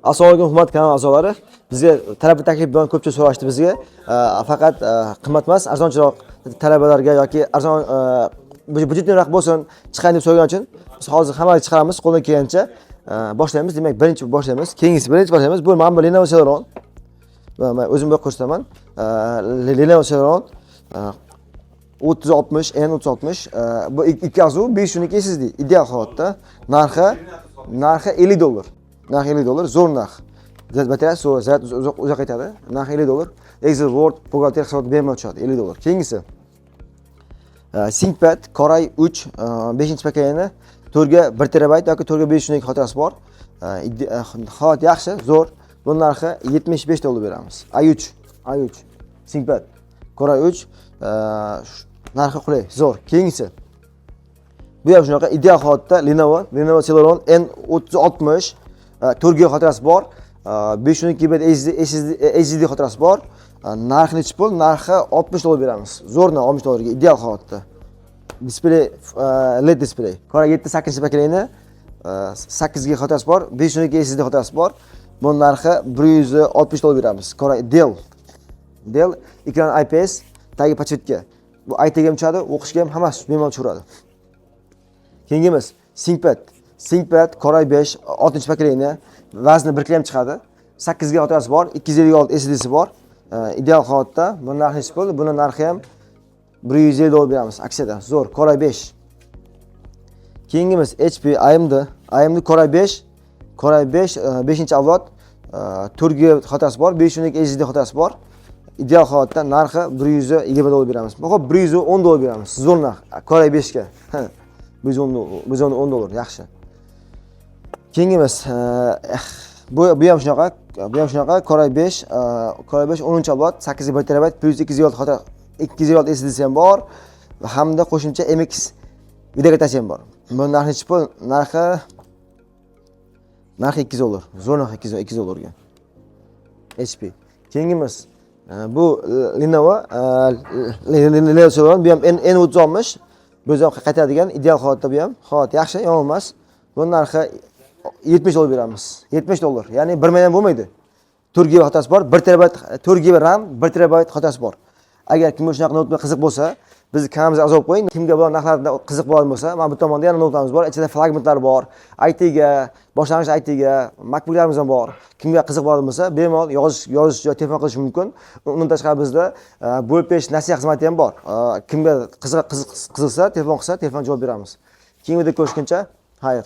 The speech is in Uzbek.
Assalomu alaykum, hurmatli kanal a'zolari. Bizga talaba taklif bilan ko'pchilik so'rashdi bizga. Faqat qimmat emas, arzonchiroq talabalarga yoki arzon бюджетный roq bo'lsin, chiqayin deb so'ragan uchun biz hozir hamma chiqaramiz qo'ldan kelgancha. Boshlaymiz. Demak, birinchi boshlaymiz. Keyingisi birinchi boshlaymiz. Bu mana bu Lenovo Celeron. Man o'zim bir ko'rsataman. Lenovo Celeron 3060 N 3060, bu ikki AZU 512 SSD ideal holatda. Narxi 50 dollar. Narxi 50 dollar, zo'r narx. Batareyasi zo'r, zaryad uzoq uzoq yetadi. Narxi 50 dollar. Excel, Word, buxgalteriya hisoboti bemalol tushadi 50 dollar. Keyingisi ThinkPad Core i3 5 поколение, 4 ga 1 terabayt yoki 4 ga 512 xotirasi bor. Holat yaxshi, zo'r. Bu narxi 75 dollar beramiz. i3, i3 ThinkPad Core i3, narxi qulay, zo'r. Keyingisi bu ham shunaqa ideal holatda Lenovo Celeron N3060, 4 GB xotirasi bor, 512 GB SSD xotirasi bor. Narxi nechi pul? Narxi 60 dollar beramiz. Zo'r narx, 60 dollarga ideal holatda. Displey LED display. Core 7 8 поколение, 8 GB xotirasi bor, 512 SSD xotirasi bor. Bu narxi 160 dollar beramiz. Core Dell. Dell ekran IPS, tagi подсветка. Bu IT ga ham tushadi, o'qishga ham, hammasi bemalol tushaveradi. Keyingimiz ThinkPad. ThinkPad Core i5 6 поколение, vazni 1 kg ham chiqadi. 8 GB xotirasi bor, 256 SSDsi bor. Ideal holatda. Buni narxi nechi pul? Buni narxi ham 150 dollar beramiz aksiyada. Zo'r, Core i5. Keyingimiz HP AMD. AMD Core i5, Core i5 5 avlod, 4 GB xotirasi bor, 512 SSD xotirasi bor. Ideal holatda narxi 120 dollar beramiz. Xo'p, 110 dollar beramiz. Zo'r narx. Core i5 ga. 110 dollar, 110 dollar, yaxshi. Keyingimiz bu ham shunaqa, bu ham shunaqa Core i5, Core i5 10 avlod, 8 1 terabayt plyus 256 xotira, 256 SSDsi ham bor va hamda qo'shimcha MX videokartasi ham bor. Bu narxi nechi pul? Narxi 200 dollar. Zo'r narx, 200 200 dollarga. HP. Keyingimiz bu Lenovo, Lenovo Celeron, bu ham N N3060. Bu ham qaytadigan ideal holatda bu ham. Holat yaxshi, yomon emas. Bu narxi 70 dollar beramiz. 70 dollar. Ya'ni 1 million bo'lmaydi. 4 GB xotirasi bor, 1 terabayt, 4 GB RAM, 1 terabayt xotirasi bor. Agar kimga shunaqa noutbuk qiziq bo'lsa, bizni kanalimizga a'zo bo'lib qo'ying. Kimga bu narxlarda qiziq bo'lgan bo'lsa, mana bu tomonda yana noutlarimiz bor. Ichida flagmanlar bor, IT ga, boshlang'ich IT ga, MacBooklarimiz ham bor. Kimga qiziq bo'lgan bo'lsa, bemalol yozish yoki telefon qilish mumkin. Undan tashqari bizda bo'lib berish nasiya xizmati ham bor. Kimga qiziq qiziqsa, telefon qilsa, telefon javob beramiz. Keyingi videoda ko'rishguncha, xayr.